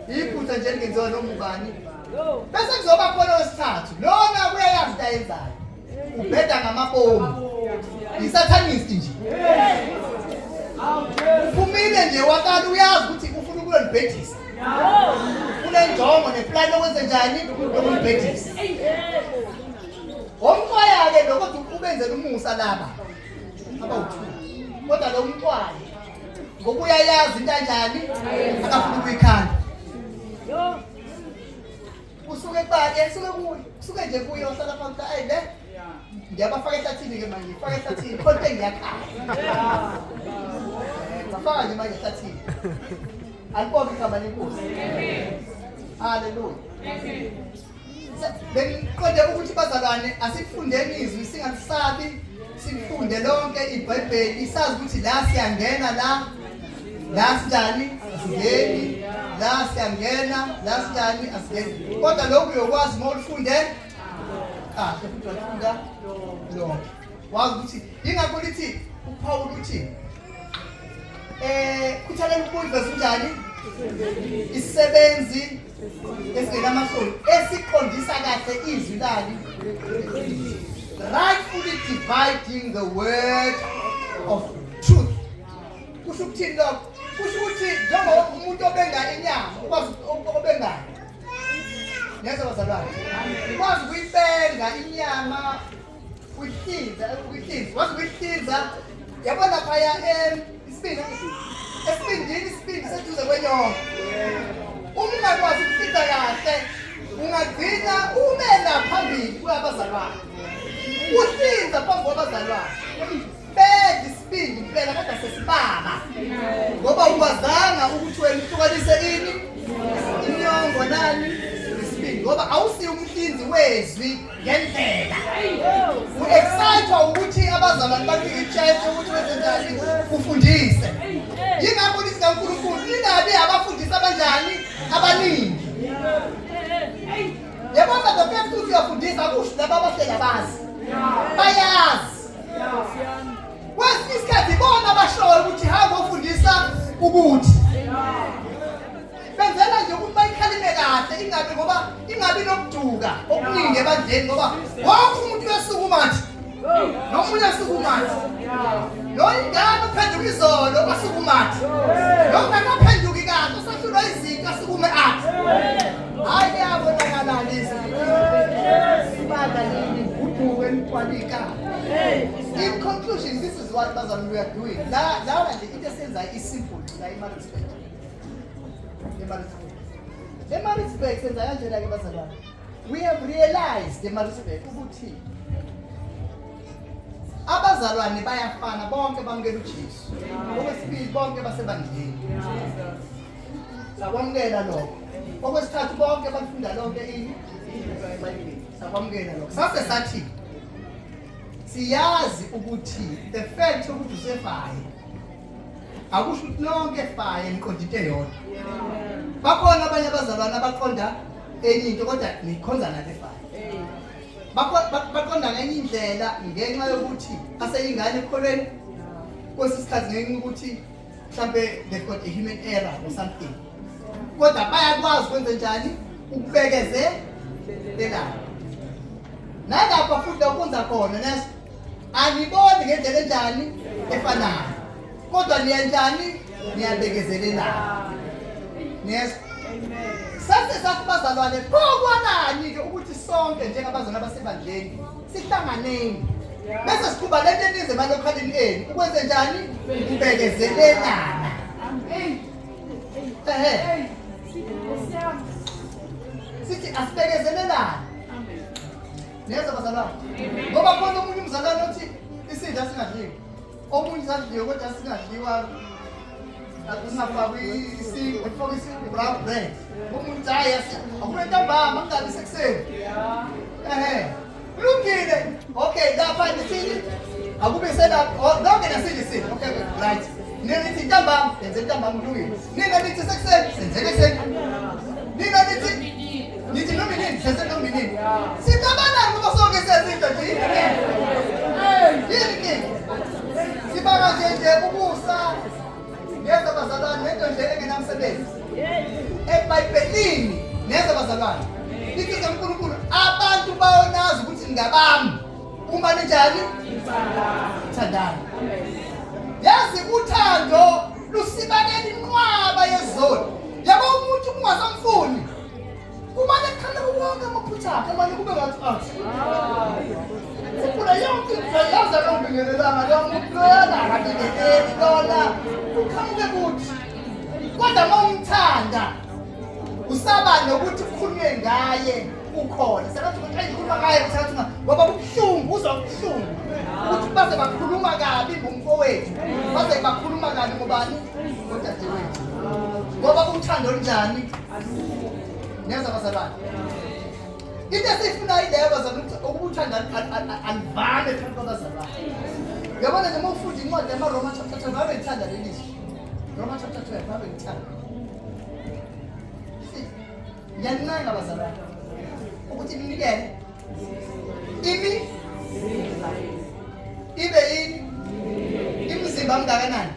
Iphutha nje lingenziwa noma ubani. Bese kuzoba khona wesithathu. Lona uyayazi into ayenzayo. Ubheda ngamabomu. Isathanist nje. Uphumile nje wakala uyazi ukuthi ufuna ukuyolibhedisa. Unenjongo neplan yokwenze njani yokulibhedisa. Omxwaya-ke lo kodwa ubenzela umusa laba abawu-two. Kodwa lo mxwayi ngoba uyayazi into anjani akafuna ukuyikhanda. Usuke kubani? Usuke kuye. Usuke nje kuye wahlala phansi ayi le. Ngiyabafaka ehlathini ke manje, ngifaka ehlathini. Khona into engiyakhayo. Ngafaka nje manje ehlathini. Alibonge igama lenkosi. Haleluya. Bengiqonde ukuthi bazalwane asifundeni izwi singalisabi sifunde lonke iBhayibheli sazi ukuthi la siyangena la la sinjani asingeni la siyangena la sinjani asingeni kodwa lokhu uyokwazi uma ulifunde kahle futhi walifunda lonke wazi ukuthi yingakho lithi uPaul uthi khuthalela ukubuya unjani isisebenzi esingenamahloni esiqondisa kahle izwi lali rightfully dividing the word of truth. Kusho ukuthini lokho? Kusho ukuthi njengoba umuntu obenga inyama ukwazi obengayo ngezwa bazalwane ukwazi ukuyibenga inyama uyihlinza uyihlinza wazi ukuyihlinza yabona laphaya isibindi esibindini isibindi seduze kwenyongo uma ungakwazi ukuhlinza kahle ungagcina ume la phambili kulabazalwane uhlinza phambi kwabazalwane bedla isibindi impela kodwa sesibaba ngoba ukwazanga ukuthi wena uhlukanise ini inyongo nani isibindi. Ngoba awusiye umhlinzi wezwi ngendlela. U-excite ukuthi abazalwane bakunike i-chance ukuthi wenze njani ufundise. Yingakho lithi kaNkulunkulu ningabi abafundisi abanjani abaningi. Yabona the fact ukuthi uyafundisa akusho laba abahlela bazi. Bayazi. Kwesinye isikhathi bona abashoyo ukuthi hamba ofundisa ukuthi. Benzela nje ukuthi bayikhalime kahle ingabi ngoba ingabi nokuduka okuningi ebandleni ngoba wonke umuntu uyasukuma nje. Nomunye asukuma nje. Lo ingane uphenduka izolo asukuma athi. Lo ungakaphenduki kahle usahlulwa izinto asukume athi. Hayi kuyabonakala lezi. Ibandla lini guduke liqwalika. In conclusion, this is what bazalwane we are doing. La la nje into esenzayo isimple la iMaritzburg. EMaritzburg. EMaritzburg senza kanjena ke bazalwane. We have realized eMaritzburg ukuthi abazalwane bayafana bonke bamukela uJesu. Okwesibili bonke basebandleni. Sakwamukela lokho. Okwesithathu bonke balifunda lonke ini iBhayibheli. Sakwamukela lokho. Sase sathi siyazi ukuthi the fact ukuthi usefaye akusho ukuthi nonke faye niqonda into eyodwa. Bakhona abanye abazalwane abaqonda enye into kodwa nikhonza nale faye. Baqonda ngenye indlela ngenxa yokuthi aseyingane ekukholweni kwesinye isikhathi ngenxa yokuthi mhlampe they've got a human error or something kodwa bayakwazi kwenze njani ukubekezelelana nalapha futhi la ukwenza khona neso aniboni ngendlela enjani efanayo kodwa niyanjani niyabekezelelana neso sase sathi bazalwane pho kwanani-ke ukuthi sonke njengabazalwane abasebandleni sihlanganeni bese siqhuba lento enize emalokhalini enu ukwenze njani ukubekezelelana ehe sithi asibekezelelane niyeza bazalwane ngoba khona omunye umzalwane othi isidla singadliwa omunye sadliwe kodwa singadliwa kungafakwi isinkwa kufakwe isinkwa brown bread omunye hayi akube ntambama kungabi sekuseni ehe kulungile okay lapha nithini akube selapha oh, nonke nasidla isidlo okay right nina nithi ntambama yenze ntambama kulungile nina nithi sekuseni senze ekuseni nina nithi nithi noma inini senze noma inini sixabanani ngoba sonke senza into nje yini yini inkinga sibanga nje nje ukusa neza bazalwane nento nje engenamsebenzi ebhayibhelini neza bazalwane lithi kaNkulunkulu abantu bayonazi ukuthi ngabami uma ninjani thandana yazi uthando lusibakela inqwaba yezono yabo umuntu kungasamfuni kumane kukhale wonke amaphutha akhe mane kube ngathi athi khuphula yonke into yazi akangibingelelanga lo muntu loyana akabingeleli lona uqhamuke kuthi kodwa uma umthanda usaba nokuthi kukhulunywe ngaye ukhona sekathi ukuthi ayikhuluma ngaye sekathi ngoba kubuhlungu uzwa kubuhlungu ukuthi baze bakhuluma kabi ngomfowethu baze bakhuluma kabi ngobani ngodadewethu ngoba uthando olunjani niyeza bazalwane into esiyifunayo ileyo bazalwane ukuthi ukuba uthando alivale phakathi kwabazalwane uyabona nje uma ufunda incwadi yamaroma chapter 12 ave ngithanda leli zwi Roma chapter 12 ave ngithanda ngiyanincenga bazalwane ukuthi ninikele imi ibe yini imizimba mngakanani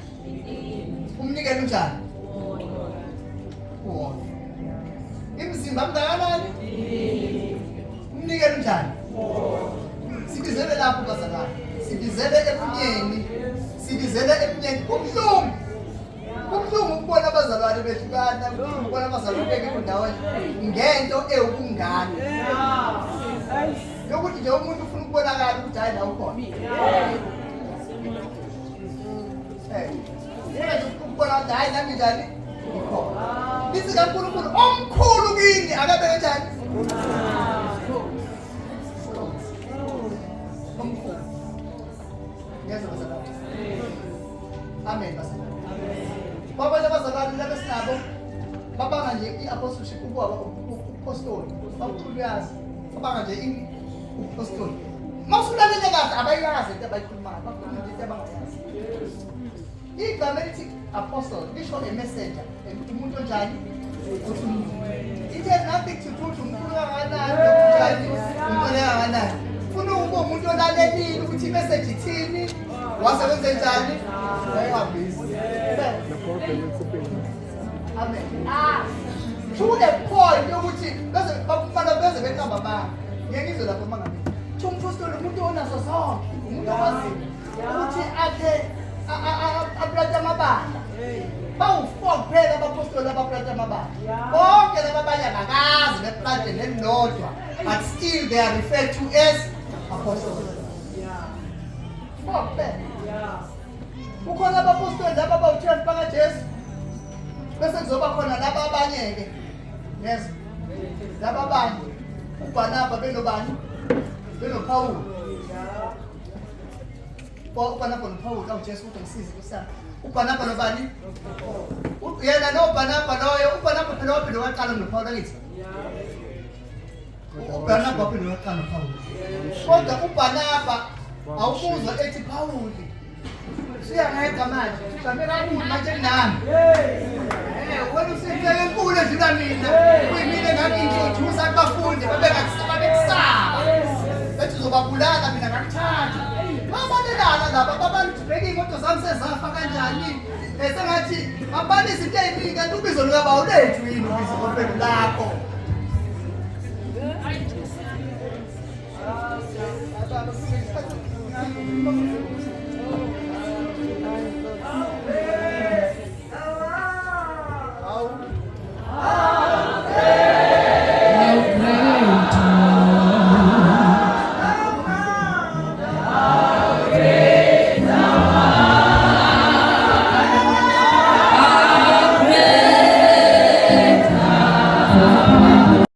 umnikelo unjani uwodwa imizimba mngakanani umnikelo unjani sibizele lapho bazalwane sibizele ebunyeni sibizele ebunyeni kubuhlungu kubuhlungu ukubona abazalwane behlukana kubuhlungu ukubona abazalwane bengekho ndawonye ngento ewubungane yokuthi nje umuntu ufuna ukubonakala ukuthi hhayi la ukhona ufuna nje ukubona ukuthi hhayi nami njani ngikhona lithi kaNkulunkulu omkhulu kini akabe kanjani omkhulu ngiyezwa bazalwane amen bazalwane kwabanye abazalwane laba esinabo Babanga nje i-apostleship ukuba upostoli, bawukhuluyazi. Babanga nje i-upostoli. Mawusulalele kahle abayazi into abayikhulumayo, bakhuluma into abangayazi. Igama elithi apostle lisho a messenger, umuntu onjani? It has nothing to do to umkhulu kangakanani, unjani, umntwana kangakanani. Funa ukuba umuntu olalelile ukuthi i-message ithini, wase wenze njani? Wayihambisa. Amen. To the point yokuthi beze bafana beze beqamba amanga. Ngeke ngizwe lapho mangabe. Thi umphostoli umuntu onazo zonke, umuntu okwaziyo ukuthi akhe aplante amabandla. Bawu-4 kuphela abapostoli abaplante amabandla. Bonke laba abanye abakaze beplante nelilodwa, but still they are referred to as apostles. Four kuphela. Kukhona abapostoli laba abawu-12 bakaJesu. Bese kuzoba khona laba abanye-ke. Yezwa. Laba abanye uBarnaba benobani? BenoPawulu. uBarnaba noPawulu, awu Jesu kodwa ngisize Nkosi yami. uBarnaba nobani? Yena noBarnaba loyo, uBarnaba phela waphinde waqala noPawulu angithi? uBarnaba waphinde waqala noPawulu. Kodwa uBarnaba awumuzwa ethi Pawuli usuyangeka manje, ujame kakhulu manje kunami. Wena usento enkulu edlula mina. Kuyimina engaku-introduce kubafundi babengakusaba bekusaba. Bethi uzobabulala mina ngakuthatha. Babalelana laba babantu bheka iy'moto zami sezafa kanjani. Sengathi babalisa into ey'ningi kanti ubizo lukabawo lethu yini ubizo lwenu lakho. How great.